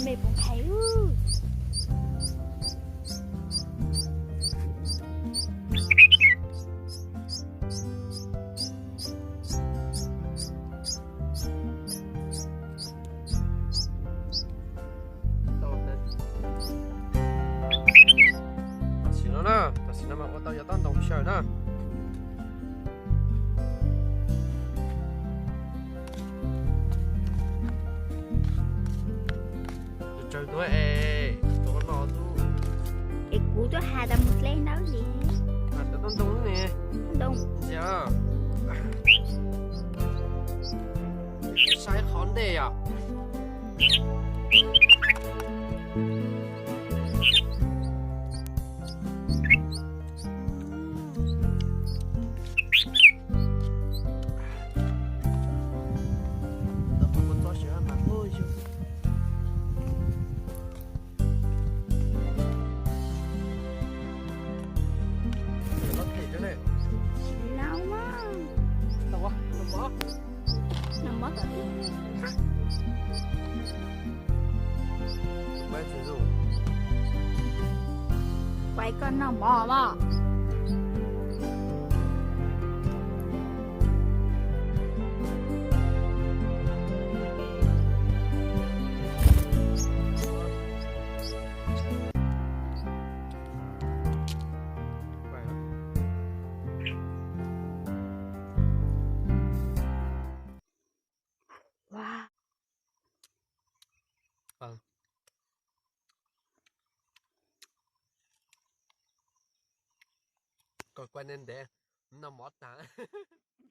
Peb poob hais. Tam sim no na, tam sim no mas ua tau yog tob ntoo xyaw na. Tsawg tuaj es, tuaj no tuaj. Es kuv tuaj has tas mus dleb ntawd li. Has tas tob ntoo ne. Ntoo. Ntsia. Saib qhov ntej yom. Lauj mas. Noj mov tom ub. Pais koj noj mov mas. Koj kuaj ntev ntev, noj mov tag.